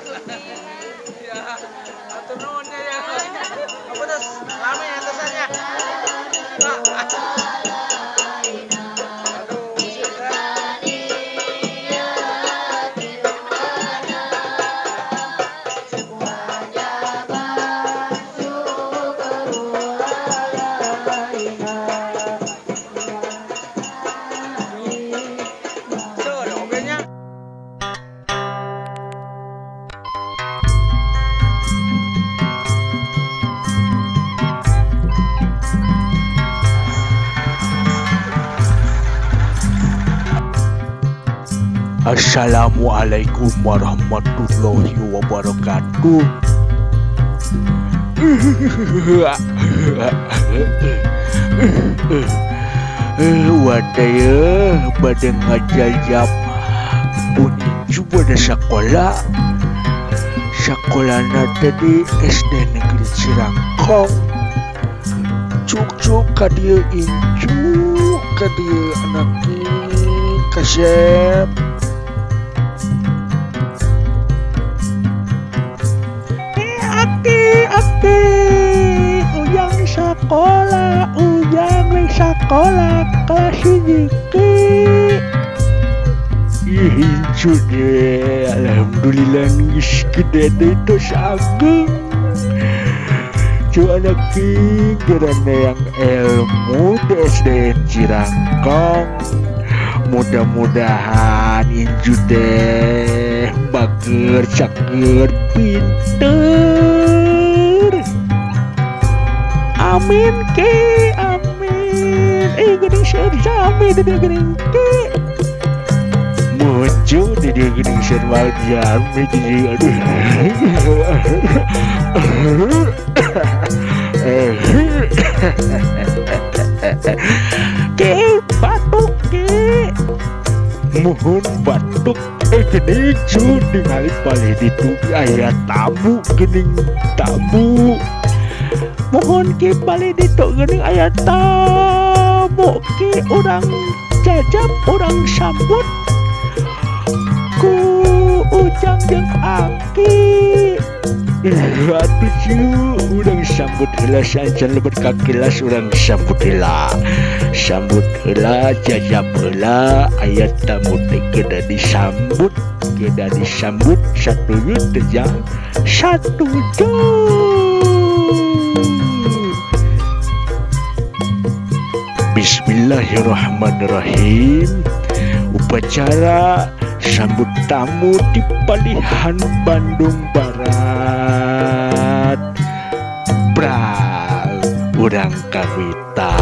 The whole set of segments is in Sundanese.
Ya, atur nuhun ya. Apa terus lama ya terusannya? Pak. Aduh, sudah. Tuh, ada mobilnya. Assalamualaikum warahmatullahi wabarakatuh. Wadaya pada ngajajab pun incu pada sekolah. Sekolahna tadi SD Negeri Cirangkong. Cuk-cuk ka dieu incu ka dieu anak kasep. Aki, ujang sekolah, ujang rek sekolah kelas hiji ki. Ih, incu deh, alhamdulillah geus gede deui tos ageng. Cu anak ki gerana yang ilmu di SDN Cirangkong. Mudah-mudahan incu deh bager, cager, pinter. Amin ke, amin. Geuning seueur jami di dieu geuning ke. Muncul di dieu geuning seueur jami di dieu. Aduh. Ke batuk ke. Mohon batuk. Geuning cu ningali palih ditu aya tamu geuning tamu. Mohon ki balik ditu geuning aya tamu ki urang jajab urang sambut ku Ujang jeung Aki. Atuh cu urang sambut heula saacan lebet ka kelas urang sambut heula. Sambut heula jajab heula aya tamu teh kedah disambut, kedah disambut satuju teh jang satuju. Bismillahirrahmanirrahim. Upacara sambut tamu di Palihan Bandung Barat. Brang urang kawitan.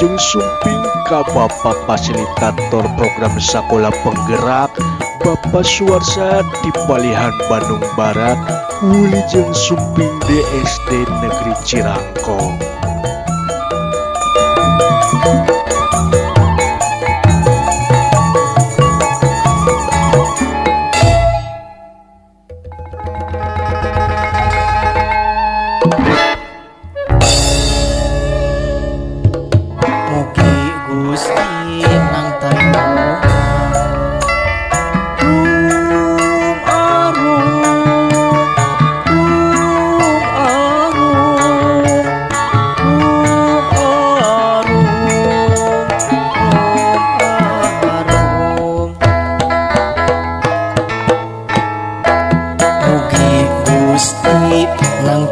Wilujeng Sumping ka Bapak Fasilitator Program Sekolah Penggerak Bapak Suwarsa di Palihan Bandung Barat. Wilujeng Sumping di SD Negeri Cirangkong. Mugi Gusti nang tarima rum arum rum arum rum arum rum arum. Mugi Gusti nang